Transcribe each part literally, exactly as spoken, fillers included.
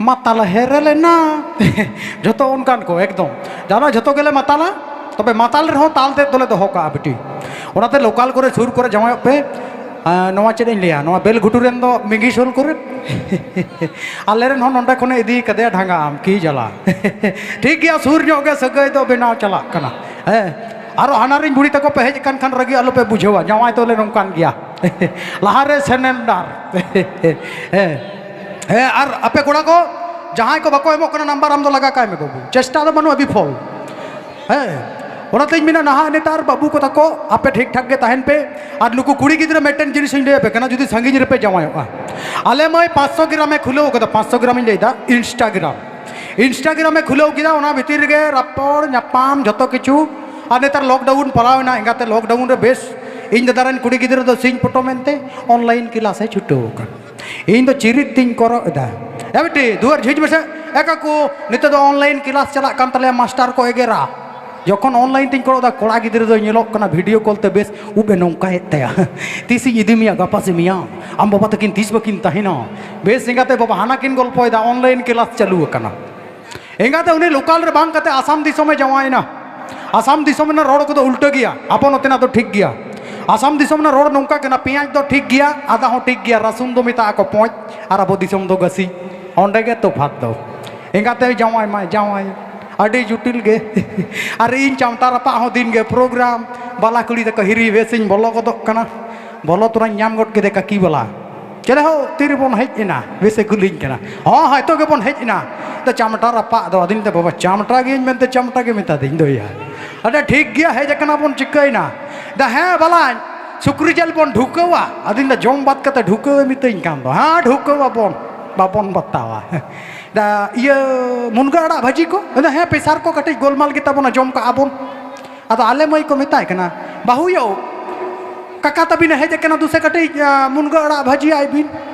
ᱢᱟᱛᱟᱞ ᱦᱮᱨᱮᱞᱮᱱᱟ᱾ ᱡᱷᱚᱛᱚ ᱚᱱᱠᱟᱱ ᱠᱚ ᱮᱠᱫᱚᱢ᱾ ᱡᱟᱦᱟᱱᱟᱜ ᱡᱷᱚᱛᱚ ᱜᱮᱞᱮ ᱢᱟᱛᱟᱞᱟ, ᱛᱚᱵᱮ ᱢᱟᱛᱟᱞ ᱨᱮᱦᱚᱸ ᱛᱟᱞ ᱛᱮᱫ ᱫᱚᱞᱮ ᱫᱚᱦᱚ ᱠᱟᱜᱼᱟ ᱵᱤᱴᱤ᱾ ᱚᱱᱟᱛᱮ ᱞᱳᱠᱟᱞ ᱠᱚᱨᱮ, ᱥᱩᱨ ᱠᱚᱨᱮ ᱡᱟᱶᱟᱭᱚᱜ ᱯᱮ᱾ ᱟᱨ ᱱᱚᱣᱟ ᱪᱮᱫ ᱤᱧ ᱞᱟᱹᱭᱟ, ᱱᱚᱣᱟ ᱵᱮᱞ ᱜᱷᱩᱴᱩ ᱨᱮᱱ ᱫᱚ ᱢᱤᱜᱤ ᱥᱳᱞ ᱠᱚᱨᱮ᱾ ᱟᱞᱮ ᱨᱮᱱ ᱦᱚᱸ ᱱᱚᱸᱰᱮ ᱠᱷᱚᱱᱮ ᱤᱫᱤ ᱠᱟᱫᱮᱭᱟ ᱰᱷᱟᱸᱜᱟ ᱟᱢ, ᱠᱤ ᱡᱟᱞᱟ᱾ ᱴᱷᱤᱠ ᱜᱮᱭᱟ, ᱥᱩᱨ ᱧᱚᱜ ᱜᱮ ᱥᱟᱹᱜᱟᱹᱭ ᱫᱚ ᱵᱮᱱᱟᱣ ᱪᱟᱞᱟᱜ ᱠᱟᱱᱟ᱾ ᱦᱮᱸ, ᱟᱨᱚ ᱦᱟᱱᱟ ᱨᱤᱧ ᱵᱩᱲᱦᱤ ᱛᱟᱠᱚ ᱯᱮ ᱦᱮᱡ ᱟᱠᱟᱱ ᱠᱷᱟᱱ ᱨᱟᱹᱜᱤ ᱟᱞᱚᱯᱮ ᱵᱩᱡᱷᱟᱹᱣᱟ, ᱡᱟᱶᱟᱭ ᱫᱚᱞᱮ ᱱᱚᱝᱠᱟᱱ ᱜᱮᱭᱟ᱾ ᱞᱟᱦᱟᱨᱮ ᱥᱮᱱᱮᱱᱰᱟᱨ᱾ ᱦᱮᱸ, ᱦᱮᱸ, ᱟᱨ ᱟᱯᱮ ᱠᱚᱲᱟ ᱠᱚ ᱡᱟᱦᱟᱸᱭ ᱠᱚ ᱵᱟᱠᱚ ᱮᱢᱚᱜ ᱠᱟᱱᱟ ᱱᱟᱢᱵᱟᱨ, ᱟᱢ ᱫᱚ ᱞᱟᱜᱟ ᱠᱟᱭ ᱢᱮ ᱵᱟᱹᱵᱩ, ᱪᱮᱥᱴᱟ ᱫᱚ ᱵᱟᱹᱱᱩᱜᱼᱟ ᱵᱤᱯᱷᱚᱞ᱾ ᱦᱮᱸ, ᱚᱱᱟᱛᱤᱧ ᱢᱮᱱᱟ ᱱᱟᱦᱟᱜ ᱱᱮᱛᱟᱨ ᱵᱟᱹᱵᱩ ᱠᱚ ᱛᱟᱠᱚ ᱟᱯᱮ ᱴᱷᱤᱠ ᱴᱷᱟᱠ ᱜᱮ ᱛᱟᱦᱮᱱ ᱯᱮ᱾ ᱟᱨ ᱱᱩᱠᱩ ᱠᱩᱲᱤ ᱜᱤᱫᱽᱨᱟᱹ ᱢᱤᱫᱴᱮᱱ ᱡᱤᱱᱤᱥ ᱤᱧ ᱞᱟᱹᱭ ᱟᱯᱮ ᱠᱟᱱᱟ, ᱡᱩᱫᱤ ᱥᱟᱺᱜᱤᱧ ᱨᱮᱯᱮ ᱡᱟᱶᱟᱭᱚᱜᱼᱟ, ᱟᱞᱮ ᱢᱟᱹᱭ ᱯᱟᱸᱪᱥᱚ ᱜᱨᱟᱢᱮ ᱠᱷᱩᱞᱟᱹᱣ ᱠᱟᱫᱟ, ᱯᱟᱸᱪᱥᱚ ᱜᱨᱟᱢ ᱤᱧ ᱞᱟᱹᱭᱫᱟ, ᱤᱱᱥᱴᱟᱜᱨᱟᱢ᱾ ᱤᱱᱥᱴᱟᱜᱨᱟᱢᱮ ᱠᱷᱩᱞᱟᱹᱣ ᱠᱮᱫᱟ, ᱚᱱᱟ ᱵᱷᱤᱛᱤᱨ ᱨᱮᱜᱮ ᱨᱟᱯᱚᱲ ᱧᱟᱯᱟᱢ ᱡᱷᱚᱛᱚ ᱠᱤᱪᱷᱩ᱾ ᱟᱨ ᱱᱮᱛᱟᱨ ᱞᱚᱠᱰᱟᱣᱩᱱ ᱯᱟᱲᱟᱣ ᱮᱱᱟ, ᱮᱸᱜᱟᱛᱮ ᱞᱚᱠᱰᱟᱣᱩᱱ ᱨᱮ ᱵᱮᱥ ᱤᱧ ᱫᱟᱫᱟ ᱨᱮᱱ ᱠᱩᱲᱤ ᱜᱤᱫᱽᱨᱟᱹ ᱫᱚ ᱥᱤᱧ ᱯᱚᱴᱚᱢ ᱮᱱᱛᱮ ᱚᱱᱞᱟᱭᱤᱱ ᱠᱞᱟᱥ ᱮ ᱪᱷᱩᱴᱟᱹᱣ ᱟᱠᱟᱱ᱾ ᱤᱧ ᱫᱚ ᱪᱤᱨᱤᱡ ᱛᱤᱧ ᱠᱚᱨᱚᱜ ᱮᱫᱟ, ᱮ ᱵᱤᱴᱤ ᱫᱩᱣᱟᱹᱨ ᱡᱷᱤᱡ ᱢᱮᱥᱮ᱾ ᱮ ᱠᱟᱠᱩ, ᱱᱤᱛᱚᱜ ᱫᱚ ᱚᱱᱞᱟᱭᱤᱱ ᱠᱞᱟᱥ ᱪᱟᱞᱟᱜ ᱠᱟᱱ ᱛᱟᱞᱮᱭᱟ, ᱢᱟᱥᱴᱟᱨ ᱠᱚ ᱮᱜᱮᱨᱟ᱾ ᱡᱚᱠᱷᱚᱱ ᱚᱱᱞᱟᱭᱤᱱ ᱛᱤᱧ ᱠᱚᱨᱚᱜ ᱮᱫᱟ, ᱠᱚᱲᱟ ᱜᱤᱫᱽᱨᱟᱹ ᱫᱚᱭ ᱧᱮᱞᱚᱜ ᱠᱟᱱᱟ ᱵᱷᱤᱰᱤᱭᱳ ᱠᱚᱞ ᱛᱮ ᱵᱮᱥ ᱩᱵ ᱮ ᱱᱚᱝᱠᱟᱭᱮᱫ ᱛᱟᱭᱟ᱾ ᱛᱤᱥᱤᱧ ᱤᱫᱤ ᱢᱮᱭᱟ, ᱜᱟᱯᱟ ᱥᱮ ᱢᱮᱭᱟᱝ? ᱟᱢ ᱵᱟᱵᱟ ᱛᱟᱹᱠᱤᱱ ᱛᱤᱥ ᱵᱟᱹᱠᱤᱱ ᱛᱟᱦᱮᱱᱟ? ᱵᱮᱥ ᱮᱸᱜᱟᱛᱮ ᱵᱟᱵᱟ ᱦᱟᱱᱟ ᱠᱤᱱ ᱜᱚᱞᱯᱚᱭᱮᱫᱟ, ᱚᱱᱞᱟᱭᱤᱱ ᱠᱞᱟᱥ ᱪᱟᱹᱞᱩ ᱟᱠᱟᱱᱟ᱾ ᱮᱸᱜᱟᱛᱮ ᱩᱱᱤ ᱞᱳᱠᱟᱞ ᱨᱮ ᱵᱟᱝ ᱠᱟᱛᱮ ᱟᱥᱟᱢ ᱫᱤᱥᱚᱢᱮ ᱡᱟᱶᱟᱭᱮᱱᱟ᱾ ᱟᱥᱟᱢ ᱫᱤᱥᱚᱢ ᱨᱮᱱᱟᱜ ᱨᱚᱲ ᱠᱚᱫᱚ ᱩᱞᱴᱟᱹ ᱜᱮᱭᱟ, ᱟᱵᱚ ᱱᱚᱛᱮᱱᱟᱜ ᱫᱚ ᱴᱷᱤᱠ ᱜᱮᱭᱟ᱾ ᱟᱥᱟᱢ ᱫᱤᱥᱚᱢ ᱨᱮᱱᱟᱜ ᱨᱚᱲ ᱱᱚᱝᱠᱟ ᱠᱟᱱᱟ, ᱯᱮᱸᱭᱟᱡᱽ ᱫᱚ ᱴᱷᱤᱠ ᱜᱮᱭᱟ, ᱟᱫᱟ ᱦᱚᱸ ᱴᱷᱤᱠ ᱜᱮᱭᱟ, ᱨᱟᱹᱥᱩᱱ ᱫᱚ ᱢᱮᱛᱟᱜᱼᱟ ᱠᱚ ᱯᱚᱸᱪ, ᱟᱨ ᱟᱵᱚ ᱫᱤᱥᱚᱢ ᱫᱚ ᱜᱟᱹᱥᱤ᱾ ᱚᱸᱰᱮ ᱜᱮ ᱛᱚᱯᱷᱟᱛ ᱫᱚ᱾ ᱮᱸᱜᱟᱛᱮ ᱡᱟᱶᱟᱭ ᱢᱟᱭ ᱡᱟᱶᱟᱭ, ᱟᱹᱰᱤ ᱡᱩᱴᱤᱞ ᱜᱮ᱾ ᱟᱨ ᱤᱧ ᱪᱟᱢᱴᱟ ᱨᱟᱯᱟᱜ ᱦᱚᱸ ᱫᱤᱱ ᱜᱮ ᱯᱨᱳᱜᱨᱟᱢ, ᱵᱟᱞᱟ ᱠᱩᱲᱤ ᱛᱟᱠᱚ ᱦᱤᱨᱤ ᱵᱮᱥᱤᱧ ᱵᱚᱞᱚ ᱜᱚᱫᱚᱜ ᱠᱟᱱᱟ᱾ ᱵᱚᱞᱚ ᱛᱚᱨᱟᱧ ᱧᱟᱢ ᱜᱚᱫ ᱠᱮᱫᱮ ᱠᱟᱹᱠᱤ ᱵᱟᱞᱟ᱾ ᱪᱮᱞᱮ ᱦᱳ, ᱛᱤᱨᱮᱵᱚᱱ ᱦᱮᱡ ᱮᱱᱟ? ᱵᱮᱥᱮ ᱠᱩᱞᱤᱧ ᱠᱟᱱᱟ᱾ ᱦᱚᱸ, ᱦᱚᱭᱛᱳ ᱜᱮᱵᱚᱱ ᱦᱮᱡ ᱮᱱᱟ᱾ ᱫᱚ ᱪᱟᱢᱴᱟ ᱨᱟᱯᱟᱜ ᱫᱚ, ᱟᱫᱚᱧ ᱫᱚ ᱵᱟᱵᱟ ᱪᱟᱢᱴᱟ ᱜᱤᱭᱟᱹᱧ ᱢᱮᱱᱛᱮ ᱪᱟᱢᱴᱟ ᱜᱮ ᱢᱮᱛᱟᱫᱤᱧ ᱫᱚᱭᱟ᱾ ᱟᱫᱚ ᱴᱷᱤᱠ ᱜᱮᱭᱟ, ᱦᱮᱡ ᱟᱠᱟᱱᱟ ᱵᱚᱱ, ᱪᱤᱠᱟᱹᱭᱮᱱᱟ? ᱫᱟ ᱦᱮᱸ ᱵᱟᱞᱟᱧ, ᱥᱩᱠᱨᱤ ᱡᱤᱞ ᱵᱚᱱ ᱰᱷᱩᱠᱟᱹᱣᱟ᱾ ᱟᱫᱚᱧ ᱫᱚ ᱡᱚᱢ ᱵᱟᱫ ᱠᱟᱛᱮ ᱰᱷᱩᱠᱟᱹᱣ ᱮ ᱢᱤᱛᱟᱹᱧ ᱠᱟᱱ ᱫᱚ, ᱦᱮᱸ ᱰᱷᱩᱠᱟᱹᱣ ᱟᱵᱚᱱ, ᱵᱟᱵᱚᱱ ᱵᱟᱛᱟᱣᱟ᱾ ᱫᱟ ᱤᱭᱟᱹ, ᱢᱩᱱᱜᱟᱹ ᱟᱲᱟᱜ ᱵᱷᱟᱹᱡᱤ ᱠᱚ? ᱟᱫᱚ ᱦᱮᱸ, ᱯᱮᱥᱟᱨ ᱠᱚ ᱠᱟᱹᱴᱤᱡ ᱜᱳᱞᱢᱟᱞ ᱜᱮᱛᱟ ᱵᱚᱱᱟ, ᱡᱚᱢ ᱠᱟᱜᱼᱟ ᱵᱚᱱ᱾ ᱟᱫᱚ ᱟᱞᱮ ᱢᱟᱹᱭ ᱠᱚ ᱢᱮᱛᱟᱭ ᱠᱟᱱᱟ, ᱵᱟᱹᱦᱩ ᱭᱳ, ᱠᱟᱠᱟ ᱛᱟᱹᱵᱤᱱᱮ ᱦᱮᱡ ᱟᱠᱟᱱᱟ, ᱫᱩᱥᱮ ᱠᱟᱹᱴᱤᱡ, ᱟ, ᱢᱩᱱᱜᱟᱹ ᱟᱲᱟᱜ ᱵᱷᱟᱹᱡᱤᱭᱟᱭ ᱵᱤᱱ᱾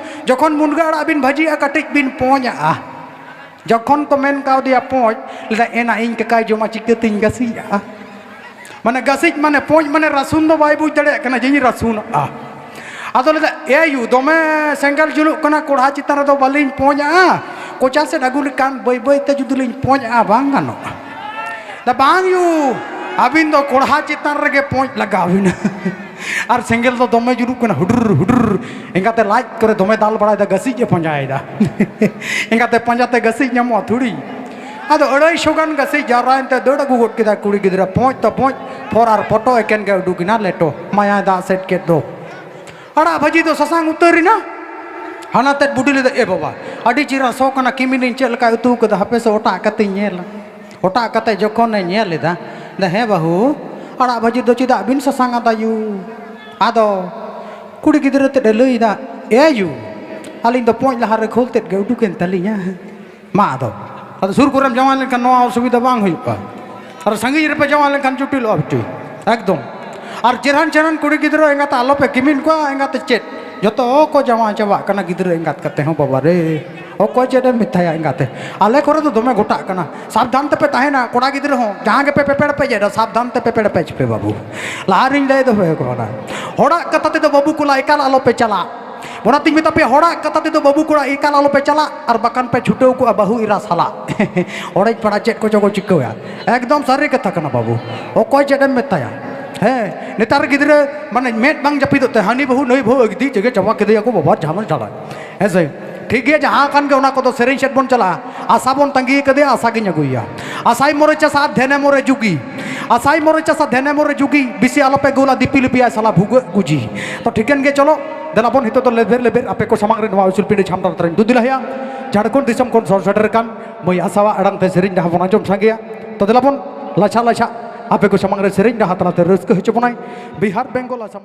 ᱡᱚᱠᱷᱚᱱ ᱢᱩᱱᱜᱟᱹ ᱟᱲᱟᱜ ᱵᱤᱱ ᱵᱷᱟᱹᱡᱤᱭᱟᱜᱼᱟ, ᱠᱟᱹᱴᱤᱡ ᱵᱤᱱ ᱯᱚᱧᱟᱜᱼᱟ᱾ ᱡᱚᱠᱷᱚᱱ ᱠᱚ ᱢᱮᱱ ᱠᱟᱣᱫᱮᱭᱟ ᱯᱚᱧᱪ, ᱞᱟᱹᱭᱫᱟ, ᱮᱱᱟ ᱤᱧ ᱠᱟᱠᱟᱭ ᱡᱚᱢᱟ, ᱪᱤᱠᱟᱹᱛᱤᱧ ᱜᱟᱥᱤᱡᱟᱜᱼᱟ? ᱢᱟᱱᱮ ᱜᱟᱥᱤᱡ ᱢᱟᱱᱮ ᱯᱚᱧᱪ ᱢᱟᱱᱮ ᱨᱟᱹᱥᱩᱱ ᱫᱚ ᱵᱟᱭ ᱵᱩᱡᱽ ᱫᱟᱲᱮᱭᱟᱜ ᱠᱟᱱᱟ ᱡᱮ ᱤᱧ ᱨᱟᱹᱥᱩᱱᱟᱜᱼᱟ᱾ ᱟᱫᱚ ᱞᱟᱹᱭᱫᱟ, ᱮ ᱭᱩ, ᱫᱚᱢᱮ ᱥᱮᱸᱜᱮᱞ ᱡᱩᱞᱩᱜ ᱠᱟᱱᱟ, ᱠᱚᱲᱦᱟ ᱪᱮᱛᱟᱱ ᱨᱮᱫᱚ ᱵᱟᱹᱞᱤᱧ ᱯᱚᱧᱟᱜᱼᱟ, ᱠᱚᱪᱟ ᱥᱮᱫ ᱟᱹᱜᱩ ᱞᱮᱠᱷᱟᱱ ᱵᱟᱹᱭ ᱵᱟᱹᱭ ᱛᱮ ᱡᱩᱫᱤ ᱞᱤᱧ ᱯᱚᱸᱪ ᱟᱜᱼᱟ, ᱵᱟᱝ ᱜᱟᱱᱚᱜᱼᱟ᱾ ᱫᱟ ᱵᱟᱝ ᱭᱩ, ᱟᱹᱵᱤᱱ ᱫᱚ ᱠᱚᱲᱦᱟ ᱪᱮᱛᱟᱱ ᱨᱮᱜᱮ ᱯᱚᱸᱪ ᱞᱟᱜᱟᱣ ᱵᱤᱱᱟ᱾ ᱟᱨ ᱥᱮᱸᱜᱮᱞ ᱫᱚ ᱫᱚᱢᱮ ᱡᱩᱞᱩᱜ ᱠᱟᱱᱟ, ᱦᱩᱰᱩᱨ ᱦᱩᱰᱩᱨ᱾ ᱮᱸᱜᱟᱛᱮ ᱞᱟᱡ ᱠᱚᱨᱮ ᱫᱚᱢᱮ ᱫᱟᱞ ᱵᱟᱲᱟᱭᱮᱫᱟ, ᱜᱟᱹᱥᱤᱡ ᱮ ᱯᱟᱸᱡᱟᱭᱮᱫᱟ᱾ ᱮᱸᱜᱟᱛᱮ ᱯᱟᱸᱡᱟᱛᱮ ᱜᱟᱹᱥᱤᱡ ᱧᱟᱢᱚᱜᱼᱟ ᱛᱷᱩᱲᱤ᱾ ᱟᱫᱚ ᱟᱹᱲᱟᱹᱭ ᱥᱚ ᱜᱟᱱ ᱜᱟᱹᱥᱤᱡ ᱡᱟᱣᱨᱟᱭᱮᱱ ᱛᱮ ᱫᱟᱹᱲ ᱟᱹᱜᱩ ᱜᱚᱫ ᱠᱮᱫᱟ ᱠᱩᱲᱤ ᱜᱤᱫᱽᱨᱟᱹ, ᱯᱚᱸᱪ ᱛᱚ ᱯᱚᱸᱪ, ᱯᱷᱚᱨ ᱟᱨ ᱯᱚᱴᱚ ᱮᱠᱮᱱ ᱜᱮ ᱩᱰᱩᱠ ᱮᱱᱟ ᱞᱮᱴᱚ, ᱢᱟᱭᱟᱭ ᱫᱟᱜ ᱥᱮᱫ ᱠᱮᱫ ᱫᱚ᱾ ᱟᱲᱟᱜ ᱵᱷᱟᱹᱡᱤ ᱫᱚ ᱥᱟᱥᱟᱝ ᱩᱛᱟᱹᱨ ᱮᱱᱟ᱾ ᱦᱟᱱᱟ ᱛᱮᱫ ᱵᱩᱰᱤ ᱞᱟᱹᱭᱫᱟ, "ᱮ ᱵᱟᱵᱟ, ᱟᱹᱰᱤ ᱪᱮᱦᱨᱟ ᱥᱚ ᱠᱟᱱᱟ, ᱠᱤᱢᱤᱱᱤᱧ ᱪᱮᱫ ᱞᱮᱠᱟᱭ ᱩᱛᱩ ᱠᱟᱫᱟ, ᱦᱟᱯᱮ ᱥᱮ ᱚᱴᱟᱜ ᱠᱟᱛᱮᱧ ᱧᱮᱞᱟ᱾" ᱚᱴᱟᱜ ᱠᱟᱛᱮ ᱡᱚᱠᱷᱚᱱᱮ ᱧᱮᱞ ᱮᱫᱟ, ᱫᱟ, "ᱦᱮᱸ ᱵᱟᱹᱦᱩ, ᱟᱲᱟᱜ ᱵᱷᱟᱹᱡᱤ ᱫᱚ ᱪᱮᱫᱟᱜ ᱵᱤᱱ ᱥᱟᱥᱟᱝ ᱟᱫᱟ ᱭᱩ?" ᱟᱫᱚ ᱠᱩᱲᱤ ᱜᱤᱫᱽᱨᱟᱹ ᱛᱮᱫ ᱮ ᱞᱟᱹᱭ ᱮᱫᱟ, "ᱮ ᱭᱩ, ᱟᱹᱞᱤᱧ ᱫᱚ ᱯᱚᱸᱪ ᱞᱟᱦᱟ ᱨᱮ ᱠᱷᱳᱞ ᱛᱮᱫ ᱜᱮ ᱩᱰᱩᱠᱮᱱ ᱛᱟᱹᱞᱤᱧᱟ᱾" ᱢᱟ ᱟᱫᱚ, ᱟᱫᱚ ᱥᱩᱨ ᱠᱚᱨᱮᱢ ᱡᱟᱶᱟᱭ ᱞᱮᱱᱠᱷᱟᱱ ᱱᱚᱣᱟ ᱚᱥᱩᱵᱤᱫᱷᱟ ᱵᱟᱝ ᱦᱩᱭᱩᱜᱼᱟ᱾ ᱟᱨ ᱥᱟᱺᱜᱤᱧ ᱨᱮᱯᱮ ᱡᱟᱶᱟᱭ ᱞᱮᱱᱠᱷᱟᱱ ᱡᱚᱴᱤᱞᱚᱜᱼᱟ ᱵᱤᱴᱤ, ᱮᱠᱫᱚᱢ᱾ ᱟᱨ ᱪᱮᱨᱦᱟᱱ ᱪᱮᱨᱦᱟᱱ ᱠᱩᱲᱤ ᱜᱤᱫᱽᱨᱟᱹ ᱮᱸᱜᱟᱛ ᱟᱞᱚᱯᱮ ᱠᱤᱢᱤᱱ ᱠᱚᱣᱟ, ᱮᱸᱜᱟᱛ ᱪᱮᱫ, ᱡᱚᱛᱚ ᱠᱚ ᱡᱟᱶᱟᱭ ᱪᱟᱵᱟᱜ ᱠᱟᱱᱟ ᱜᱤᱫᱽᱨᱟᱹ ᱮᱸᱜᱟᱛ ᱠᱟᱛᱮ ᱦᱚᱸ, ᱵᱟᱵᱟ ᱨᱮ᱾ ᱚᱠᱚᱭ ᱪᱮᱫ ᱮᱢ ᱢᱮᱛᱟᱭᱟ ᱮᱸᱜᱟᱛᱮ? ᱟᱞᱮ ᱠᱚᱨᱮ ᱫᱚ ᱫᱚᱢᱮ ᱜᱚᱴᱟᱜ ᱠᱟᱱᱟ, ᱥᱟᱵᱫᱷᱟᱱ ᱛᱮᱯᱮ ᱛᱟᱦᱮᱱᱟ᱾ ᱠᱚᱲᱟ ᱜᱤᱫᱽᱨᱟᱹ ᱦᱚᱸ ᱡᱟᱦᱟᱸ ᱜᱮᱯᱮ ᱯᱮᱯᱮᱲ ᱯᱮᱡ ᱮᱫᱟ, ᱥᱟᱵᱫᱷᱟᱱ ᱛᱮ ᱯᱮᱯᱮᱲ ᱯᱮᱡ ᱯᱮ ᱵᱟᱹᱵᱩ᱾ ᱞᱟᱦᱟ ᱨᱤᱧ ᱞᱟᱹᱭ ᱫᱚᱦᱚ ᱟᱠᱚ ᱠᱟᱱᱟ, ᱦᱚᱲᱟᱜ ᱠᱟᱛᱷᱟ ᱛᱮᱫᱚ ᱵᱟᱹᱵᱩ ᱠᱚᱲᱟ ᱮᱠᱟᱞ ᱟᱞᱚᱯᱮ ᱪᱟᱞᱟᱜ᱾ ᱚᱱᱟᱛᱤᱧ ᱢᱮᱛᱟ ᱯᱮᱭᱟ, ᱦᱚᱲᱟᱜ ᱠᱟᱛᱷᱟ ᱛᱮᱫᱚ ᱵᱟᱹᱵᱩ ᱠᱚᱲᱟ ᱮᱠᱟᱞ ᱟᱞᱚᱯᱮ ᱪᱟᱞᱟᱜ, ᱟᱨ ᱵᱟᱠᱷᱟᱱ ᱯᱮ ᱪᱷᱩᱴᱟᱹᱣ ᱠᱚᱜᱼᱟ ᱵᱟᱹᱦᱩ ᱮᱨᱟ ᱥᱟᱞᱟᱜ᱾ ᱚᱲᱮᱡ ᱯᱟᱲᱟ ᱪᱮᱫ ᱠᱚᱪᱚ ᱠᱚ ᱪᱤᱠᱟᱹᱣᱟ᱾ ᱮᱠᱫᱚᱢ ᱥᱟᱹᱨᱤ ᱠᱟᱛᱷᱟ ᱠᱟᱱᱟ ᱵᱟᱹᱵᱩ, ᱚᱠᱚᱭ ᱪᱮᱫ ᱮᱢ ᱢᱮᱛᱟᱭᱟ? ᱦᱮᱸ, ᱱᱮᱛᱟᱨ ᱜᱤᱫᱽᱨᱟᱹ ᱢᱟᱱᱮ ᱢᱮᱫ ᱵᱟᱝ ᱡᱟᱹᱯᱤᱫᱚᱜ ᱛᱮ ᱦᱟᱹᱱᱤ ᱵᱟᱹᱦᱩ ᱱᱟᱹᱭ ᱵᱟᱹᱦᱩ ᱟᱹᱜᱤᱫᱤ ᱪᱮᱜᱮ ᱪᱟᱵᱟ ᱠᱮᱫᱮᱭᱟᱠᱚ ᱵᱟᱵᱟ, ᱡᱷᱟᱢᱮᱞ ᱡᱷᱟᱲᱟ᱾ ᱦᱮᱸ ᱥᱮ? ᱴᱷᱤᱠ ᱜᱮᱭᱟ, ᱡᱟᱦᱟᱸ ᱠᱟᱱ ᱜᱮ ᱚᱱᱟ ᱠᱚᱫᱚ ᱥᱮᱨᱮᱧ ᱥᱮᱫ ᱵᱚᱱ ᱪᱟᱞᱟᱜᱼᱟ᱾ ᱟᱥᱟ ᱵᱚᱱ ᱛᱟᱸᱜᱤ ᱠᱟᱫᱮᱭᱟ, ᱟᱥᱟ ᱜᱤᱧ ᱟᱹᱜᱩᱭᱟ᱾ ᱟᱥᱟᱭ ᱢᱚᱨᱮ ᱪᱟᱥᱟ ᱫᱷᱮᱱᱮ ᱢᱚᱨᱮ ᱡᱩᱜᱤ, ᱟᱥᱟᱭ ᱢᱚᱨᱮ ᱪᱟᱥᱟ ᱫᱷᱮᱱᱮ ᱢᱚᱨᱮ ᱡᱩᱜᱤ, ᱵᱤᱥᱤ ᱟᱞᱚᱯᱮ ᱜᱳᱞᱟ ᱫᱤᱯᱤ ᱞᱤᱯᱤᱭᱟ ᱥᱟᱞᱟ ᱵᱷᱩᱜᱟᱹᱜ ᱜᱩᱡᱤ᱾ ᱛᱚ ᱴᱷᱤᱠᱟᱹᱱ ᱜᱮ, ᱪᱚᱞᱚ ᱫᱮᱞᱟ ᱵᱚᱱ ᱱᱤᱛᱚᱜ ᱫᱚ ᱞᱮᱵᱮᱨ ᱞᱮᱵᱮᱨ ᱟᱯᱮ ᱠᱚ ᱥᱟᱢᱟᱝ ᱨᱮ ᱱᱚᱣᱟ ᱩᱥᱩᱞ ᱯᱤᱸᱰᱟᱹ ᱪᱷᱟᱢᱰᱟ ᱞᱟᱛᱟᱨ ᱨᱤᱧ ᱫᱩ ᱫᱤᱞᱟᱦᱮᱭᱟ᱾ ᱡᱷᱟᱲᱠᱷᱚᱸᱰ ᱫᱤᱥᱚᱢ ᱠᱷᱚᱱ ᱥᱚᱦᱚᱨ ᱥᱮᱴᱮᱨ ᱠᱟᱱ ᱢᱟᱹᱭ ᱟᱥᱟᱣᱟᱜ ᱟᱲᱟᱝ ᱛᱮ ᱥᱮᱨᱮᱧ ᱡᱟᱦᱟᱸ ᱵᱚᱱ ᱟᱸᱡᱚᱢ ᱥᱟᱸᱜᱮᱭᱟ᱾ ᱛᱚ ᱫᱮᱞᱟ ᱵᱚᱱ ᱞᱟᱪᱷᱟ ᱞᱟᱪᱷᱟ ᱟᱯᱮ ᱠᱚ ᱥᱟᱢᱟᱝ ᱨᱮ ᱥᱮᱨᱮᱧ ᱨᱟᱦᱟ ᱛᱟᱞᱟᱛᱮ ᱨᱟᱹᱥᱠᱟᱹ ᱦᱚᱪᱚ ᱵᱚᱱᱟᱭ ᱵᱤᱦᱟᱨ ᱵᱮᱝᱜᱚᱞ ᱟᱥᱟᱢ᱾